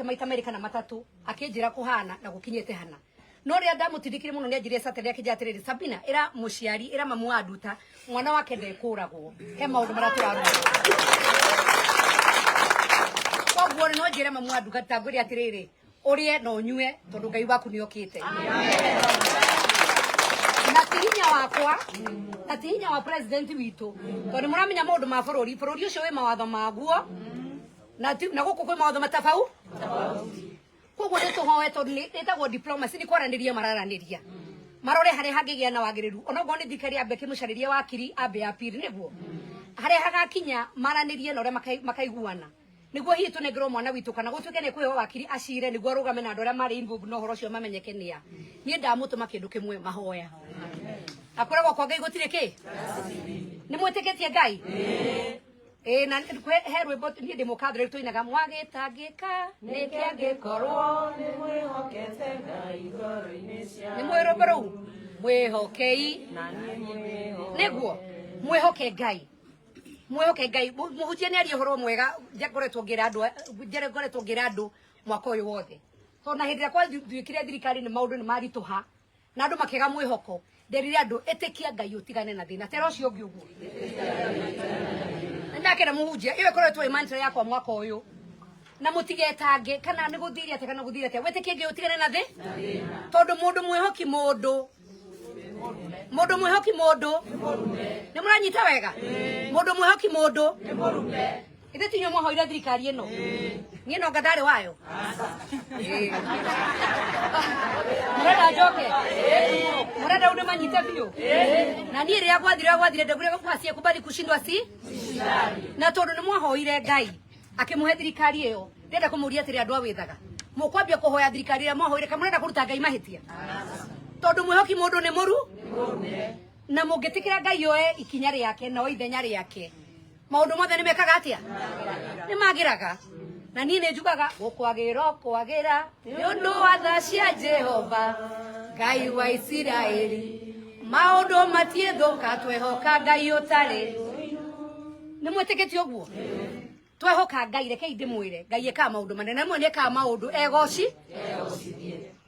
Maita merĩ kana matatũ akĩnjĩra kũhana na gũkinyĩte hana. No rĩrĩa ndamũtindĩkire mũno nĩ anjĩrire Saturday, akĩnjĩra atĩrĩrĩ, "Sabina, ĩra mũciari, ĩra mamu wa Nduta mwana wake ndekũragwo, he maũndũ marĩa tũrarora." Koguo no njĩre mamu wa Nduta ngwĩre atĩrĩrĩ, ũrĩe na ũnyue tondũ Ngai waku nĩ okĩte. Na ti hinya wakwa na ti hinya wa president witũ, tondũ mũramenya maũndũ ma bũrũri, bũrũri ũcio wĩ mawatho maguo na gũkũ kwĩ mawatho matabau. Koguo nĩ tũhoe tondũ nĩ ĩtagwo diplomacy, nĩ kwaranĩria mararanĩria marore harĩa hangĩgĩa na wagĩrĩru, onokorwo nĩ thirikari yambe ĩkĩmũcarĩrie wakiri ambe apiri nĩguo harĩa hagakinya maranĩrie na ũrĩa makaiguana nĩguo hihi tũnengerwo mwana witũ kana gũtuĩke nĩ kwĩho wakiri acire nĩguo arũgame na andũ arĩa marĩ involved na ũhoro ũcio mamenyeke nĩa. Niĩ ndamũtũma kĩndũ kĩmwe, mahoya. Akoragwo kwa Ngai gũtirĩ kĩ. Nĩ mwĩtĩkĩtie Ngai? Ĩĩ, na he rwĩmbo niĩ ndĩ mũkathũrĩ tũinaga, mwagĩtangĩka nĩkĩ angĩkorwo nĩ mwĩhokete Ngai ngoro-inĩ cia. Nĩ mwĩ rwĩmbo rũu, mwĩhokei na niĩ mwĩhoke. Nĩguo mwĩhoke Ngai, mwĩhoke Ngai. Mũhunjia nĩ aria ũhoro mwega. Ngoretwo ngĩra andũ mwaka ũyũ wothe, tondũ na hĩndĩ ĩrĩa kwatuĩkire thirikari nĩ maũndũ nĩ maritũha na andũ makĩaga mwĩhoko, nderire andũ, ĩtĩkia Ngai ũtigane na thĩna tera ũcio ũngĩ. Ũguo nĩndakena mũhunjia. Ĩyo ĩkoretwo ĩ mantra yakwa mwaka ũyũ, na mũtigetange kana nĩ gũthire atĩa kana gũthire atĩa, wĩtĩkie Ngai ũtigane na thĩ, tondũ mũndũ mwĩhoki mũndũ mwĩhoki mũndũ nĩ mũranyita wega, mũndũ mwĩhoki mũndũ. Ithe ti inyuĩ mwahoire thirikari ĩno? Niĩ no ndarĩ wayo. Mũrenda njoke? Mũrenda ũndũ manyite biũ? Na niĩ rĩrĩa gwathire ndagure asiyekubali kushindwa si na tondũ nĩ mwahoire Ngai akĩmũhe thirikari ĩyo, ndĩrenda kũmũria atĩrĩ, andũ a Wĩthaga, mũkwambia kũhoya thirikari ĩrĩa mwahoire kana mũrenda kũruta Ngai mahĩtia? Tondũ mwĩhoki mũndũ nĩ mũru, na mũngĩtĩkĩra Ngai oe ikinya rĩake na oe ithenya rĩake, maũndũ mothe nĩ mekaga atĩa? Nĩ magĩraga. Na niĩ nĩ njugaga gũkwagĩra kwagĩra nĩ ũndũ wa tha cia Jehova Ngai wa Isiraeli, maũndũ matiĩthũka twehoka Ngai ũtarĩ. Nĩ mwĩtĩkĩtie ũguo? Twehoka Ngai, rekei ndĩmwĩre, Ngai ĩkaga maũndũ manene. Rĩmwe nĩ ĩkaga maũndũ egoci.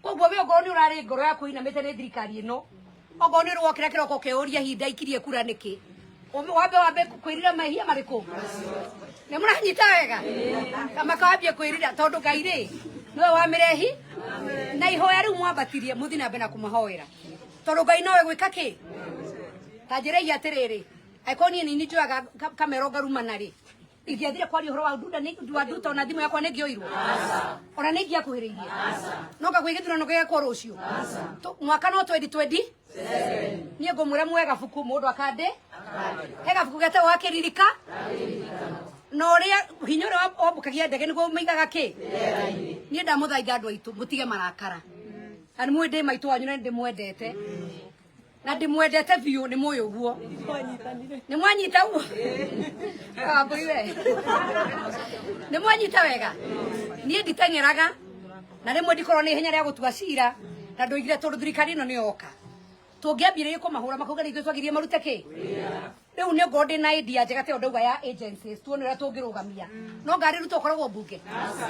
Koguo we ongorwo nĩ ũrarĩ ngoro yaku inamĩte nĩ thirikari ĩno, ongorwo nĩ ũrwokĩra kĩroko ũkeyũria ihinda ikirie kura nĩkĩ, wambe kwĩrira mehia marĩkũ. Nĩ mũranyita wega? Kama kawambie kwĩrira, tondũ Ngai rĩ nĩwe wamĩrehi na ihoya rĩu mwambatirie, mũthiĩ na mbere na kũmahoera, tondũ Ngai nowe gwĩka kĩ. Ta njĩrei atĩrĩrĩ, angĩkorwo niĩ nini njoyaga kamero ngarumana rĩ, ingĩathire kwaria ũhoro wa Nduda nĩ wa Nduta, ona thimũ yakwa nĩ ngĩoirwo, ona nĩ ingĩakuhĩrĩirie no ngagwĩ gĩthurano gĩgekwo rũciũ mwaka no 2020. Niĩ ngũmwĩra muoe gabuku, mũndũ akandĩ he gabuku getagwo gakĩririka na ũrĩa hinya ũrĩa wambũkagia ndege nĩguo ũmĩigaga kĩ. Niĩ ndamũthaitha, andũ aitũ, mũtige marakara, na nĩ mũĩ ndĩ maitũ wanyu na nĩ ndĩmwendete, na ndĩmwendete biũ. Nĩ mũĩ ũguo, nĩ mwanyita ũguo. Wambũi we, nĩ mwanyita wega. Niĩ nditeng'eraga na rĩmwe ndikorwo nĩ ihenya rĩa gũtua cira, na ndoigire tondũ thirikari ĩno nĩ yoka tũngĩambire kũmahũra makauga nĩ ithuĩ twagirie marute kĩ. Rĩu nĩ ngorwo ndĩ na idea njega teo ndauga ya agencies, tuone ũrĩa tũngĩrũgamia. No ngarĩ rĩu tũkoragwo mbunge,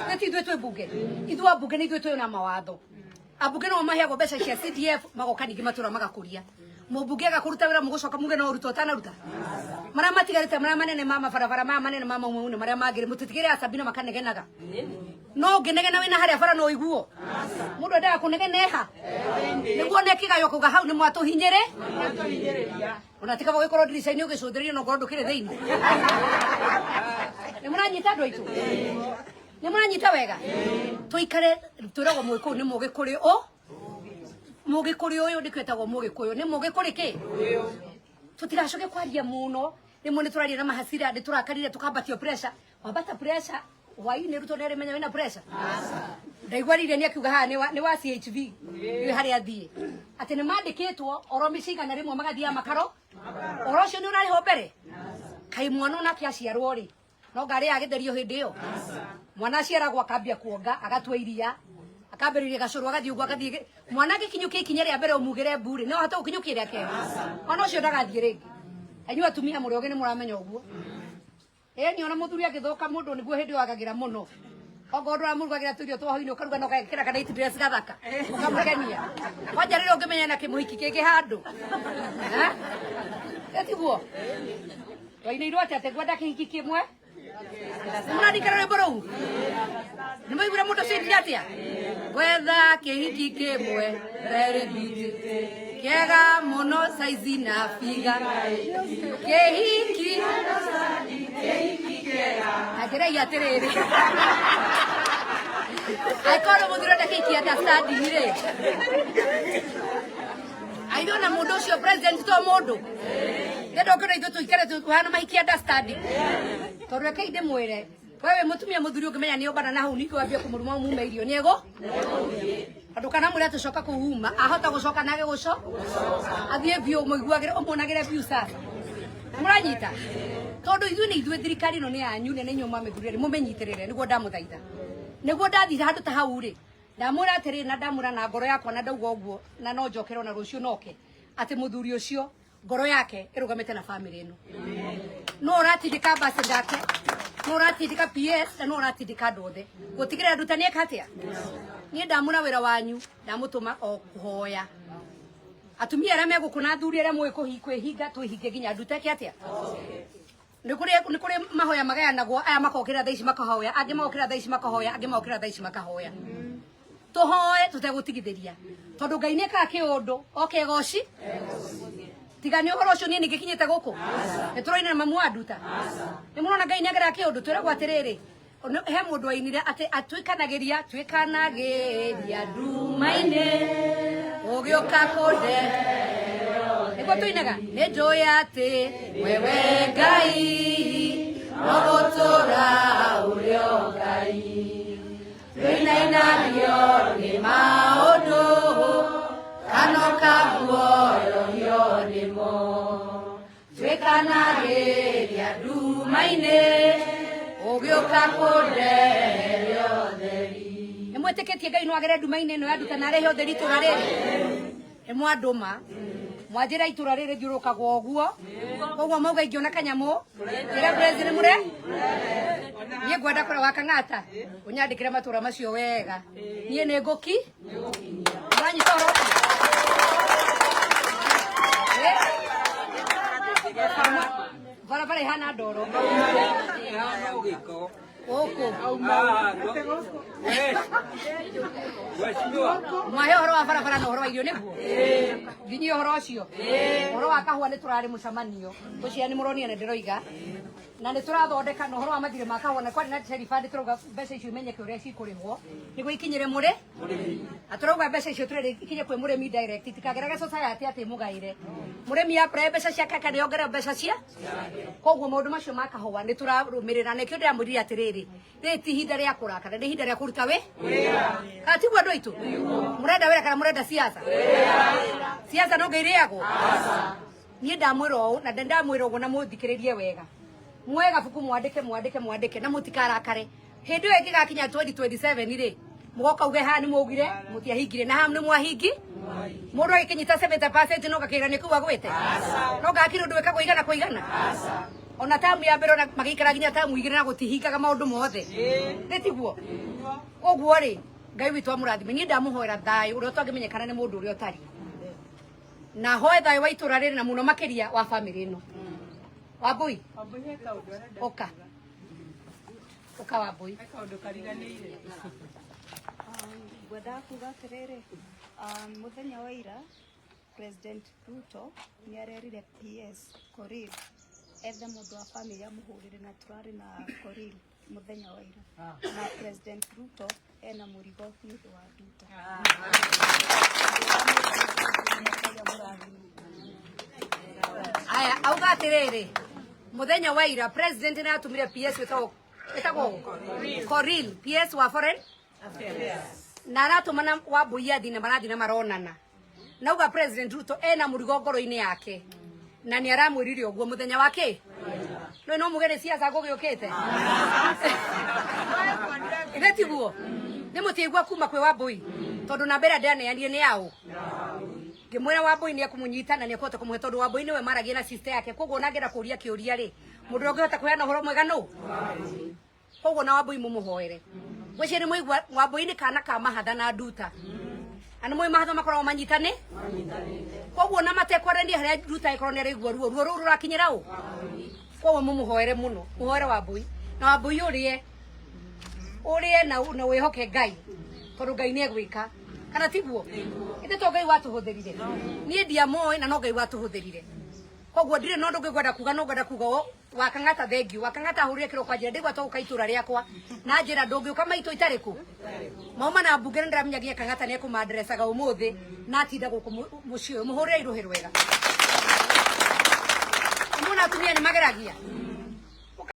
nĩ ti ithuĩ twĩ mbunge? Ithuĩ ambunge nĩ ithuĩ twĩ na mawatho. Ambunge no maheagwo mbeca cia CDF, magoka ningĩ matũra magakũria. Mũmbunge aga kũruta wĩra, mũgũcoka muge no ũruta ũtanaruta marĩa matigarĩte, marĩa manene ma mabarabara maya manene ma Mau Mau na marĩa mangĩ. Mũtitigĩre Asabina makanegenaga. No ũngĩnegena wĩna harĩa bara no ũiguo. Mũndũ endaga kũnegeneha nĩguo one kĩgayo kuga hau nĩ mwatũhinyĩrĩ. Ona tikaba gũgĩkorwo ndirica-inĩ ũgĩcũthĩrĩria no ngorwo ndũkĩrĩ thĩinĩ. Nĩ mũranyita, andũ aitũ? Nĩ mũranyita wega? Tũikare twĩragwo mũgĩkũyũ nĩ mũgĩ kũrĩ ũ mũgĩkũrĩ ũyũ, nĩkĩo ĩtagwo mũgĩkũyũ, nĩ mũgĩ kũrĩ kĩ. Tũtigacoke kwaria mũno. Rĩmwe nĩ tũraria na mahasira, nĩ tũrakarire, tũkambatio pressure. Wambata pressure hwainĩ, Ruto nĩ arĩmenya wĩna pressure. Ndaigua rire nĩ akiuga haha nĩ wa CHV nĩ harĩa athiĩ atĩ nĩ mandĩkĩtwo oro mĩciĩ 100 magathiaga makaro. Ũhoro ũcio nĩ ũrarĩho mbere. Kaĩ mwana onake aciarwo rĩ, no ngarĩ agĩtherio hĩndĩ ĩyo? Mwana aciaragwo akambia kuonga, agatua iria, akambĩrĩria gacũrũ, agathiĩ ũguo, agathiĩ mwana agĩkinyũkia ikinya rĩa mbere, ũmugĩre mbu rĩ, no ahote gũkinyũkia rĩa kerĩ? Mwana ũcio ndagathiĩ rĩngĩ. Inyuĩ atumia mũrĩ ogĩ, nĩ mũramenya ũguo. Ĩni ona mũthuri angĩthũka mũndũ nĩguo hĩndĩ ĩyo agagĩra mũno. Okorwo ndũramũrugagĩra tũirio twa hwainĩ ũkaruga na ũgekĩra kana dress gathaka ũkamũkenia. Kwanja rĩrĩa ũngĩmenya na kĩmũhiki kĩngĩ handũ. Eh? Tiguo? Twainĩirwo atĩa atĩ ngwenda kĩhiki kĩmwe? Nĩmũrarikana rwĩmbo rũu? Nĩmwaiguire mũndũ ũcio ainire atĩa? Gwetha kĩhiki kĩmwe very beautiful kĩega mũno saizi na figa kĩhiki anjĩrei atĩrĩrĩ angĩkorwo mũthuri ũrenda kĩhiki understanding rĩ aithe ona mũndũ ũcio president to mũndũ ndenda ũkĩona ithuĩ tũikare tũhana mahiki understanding tondũ rekei ndĩmwĩre we wĩ mũtumia mũthuri ũngĩmenya nĩ ombana na hau ningĩ wambie kũmũruma mume irio nĩ ego andũ kana mwĩre atũcoka kũu uma ahota gũcoka nage gũco athiĩ biũ mũiguagĩre ũmuonagĩre biũ sasa mũranyita tondũ ithuĩ nĩ ithuĩ thirikari ĩno nĩ yanyu na nĩ inyuĩ mwamĩthurire mũmĩnyitĩrĩre nĩguo ndamũthaitha nĩguo ndathiĩ handũ ta hau rĩ ndamwĩra atĩrĩ na ndamwĩra na ngoro yakwa na ndauga ũguo na no njokere ona rũciũ noke atĩ mũthuri ũcio ngoro yake ĩrũgamĩte na famĩlĩ ĩno no ũratindĩka ambassador ake no ũratindĩka PS na no ũratindĩka andũ othe gũtigĩrĩra ndutani eka atĩa niĩ ndamũra wĩra wanyu ndamũtũma o kũhoya atumia arĩa megũkũ na athuri arĩa mũĩ kwĩhinga twĩhinge nginya nduteke atĩa nä kå rä mahoya magayanagwo aya makokĩra thaa ici makahoya angĩ magokĩra thaa ici makahoya angĩ magokĩra thaa ici makahoya tũhoe tũtegũtigithĩria tondũ Ngai nĩ ekaga kĩũndũ oke goci tiga nĩ ũhoro ũcio niĩ ningĩkinyĩte gũkũ nĩ tũroinĩra mamu wa nduta nĩ mũrona Ngai nĩ ageraga kĩũndũ twĩragwo atĩrĩrĩ he mũndũ wainire atĩ atuĩkanagĩria tuĩkanagĩria nduma-inĩ ũgĩũka kũnde nĩguo tũinaga nĩ njũĩ atĩ wewe Ngai no gũtũra ũrĩ o Ngai twĩnainagio nĩ maũndũ kana ũkaguoyohio nĩmo tuĩkanagĩria nduma-inĩ ũgĩũka kũndehere ũtheri nĩ mwĩtĩkĩtie Ngai no agere nduma-inĩ ĩno ya nduta na arehe ũtheri itũra rĩrĩ nĩ mwandũma mwanjĩra itũra rĩrĩ thiũrũkagwo ũguo koguo mauga ingĩona kanyamũ njĩra president mũre niĩ ngwenda kũrĩa wa Kang'ata ũnyandĩkĩre matũra macio wega niĩ nĩ ngũki ũranyita ũhoro ũcio barabara ihana ndoro gũkũ mwahe ũhoro wa barabara na ũhoro wa irio nĩguo nginyie ũhoro ũcio ũhoro wa kahũa nĩ tũrarĩ mũcemanio ngwĩciria nĩ mũronire nĩ ndĩroiga na nĩ tũrathondeka na ũhoro wa mathirĩ ma kahũa na kwarĩ na Sherifa nĩ tũrauga mbeca icio imenyeke ũrĩa cikũrĩhwo nĩguo ikinyĩre mũrĩ na tũrauga mbeca icio tũrere ikinye kwĩ mũrĩmi direct itikagerage society atĩ mũgaĩre mũrĩmi apply mbeca ciake kana ongerere mbeca cia koguo maũndũ macio ma kahũa nĩ tũrarũmĩrĩra nĩkĩo ndĩramwĩrire atĩrĩrĩ rĩrĩ ti ihinda rĩa kũrakara nĩ ihinda rĩa kũruta wĩ kana tiguo andũ aitũ mũrenda wĩra kana mũrenda siasa siasa no ngĩirĩagwo niĩ ndamwĩra ũũ na ndamwĩra ũguo na mũthikĩrĩrie wega muoe gabuku mwandĩke mwandĩke mwandĩke na mũtikarakare hĩndĩ ĩyo ĩngĩgakinya 2027 rĩ mũgoka uge haha nĩ mwaugire mũtiahingire na haha nĩ mwahingi mũndũ agĩkinyita 70% no gakĩra nĩ kũu agwĩte no gakiri ũndũ wĩkagwo igana kwa igana ona tamu ya mbere ona magĩikara nginya tamu igĩrĩ na gũtihingaga maũndũ mothe nĩ tiguo koguo rĩ Ngai witũ amũrathime niĩ ndamũhoera thayũ ũrĩa ũtangĩmenyekana nĩ mũndũ ũrĩa ũtariĩ na hoe thayũ wa itũra rĩrĩ na mũno makĩria wa bamĩrĩ ĩno Wambui ũka ũka Wambui Ngwendaga kuga atĩrĩrĩ, mũthenya wa ira President Ruto nĩ arerire PS Korir ethe mũndũ wa famĩlĩ amũhũrĩre na tũrarĩ na Korir mũthenya wa ira na President Ruto ena mũrigo nĩ ũndũ wa Nduta. Aya auga atĩrĩrĩ mũthenya wa ira president nĩ atũmire PS wĩtagwo wĩtagwo Korir PS wa foreign na aratũmana Wambui athi na marathi na maronana nauga President Ruto ena mũrigo ngoro-inĩ yake na nĩ aramwĩrire ũguo mũthenya wa kĩ no no muge nĩ siasa gũgĩũkĩte ithe tiguo nĩ mũtiaigua kuma kwĩ Wambui tondũ namba ĩrĩa ndaneanire nĩ yaũ ngĩmwĩra Wambui nĩ ekũmũnyita na nĩ ekũhota kũmũhe tondũ Wambui nĩwe maragia na sister yake koguo ona angĩenda kũria kĩũria rĩ mũndũ ũrĩa ũngĩhota kũheana ũhoro mwega nũ koguo na Wambui mũmũhoere Ngwĩciria nĩ mwaigua Wambũi nĩ kana ka mahatha na nduta. Na nĩ mũĩ mahatha makoragwo manyitane, koguo na matekwarania harĩa nduta ĩkorwo nĩ araigua ruo, ruo rũu rũrakinyĩra ũ. Koguo mũmũhoere mũno, mũhoere Wambũi, na Wambũi ũrĩe ũrĩe na wĩhoke Ngai, tondũ Ngai nĩ egwĩka, kana tiguo? Ĩndĩ to Ngai watũhũthĩrire, niĩ ndiamoĩ, na no Ngai watũhũthĩrire. Koguo ndirĩ na ũndũ ũngĩ ngwenda kuga, no ngwenda kuga o Wakang'ata thengiũ. Wakang'ata ahũrire kĩroko anjĩra ndĩgwa tũgũka itũra rĩakwa, na njĩra ndũngĩũka maitũ itarĩ kũ mauma na mbunge, na ndĩramenya nginya Kang'ata nĩ ekũmandrecaga ũmũthĩ na atinda gũkũ mũciĩ ũyũ. Mũhũrĩre irũhĩ rwega. Mũna atumia nĩ mageragia.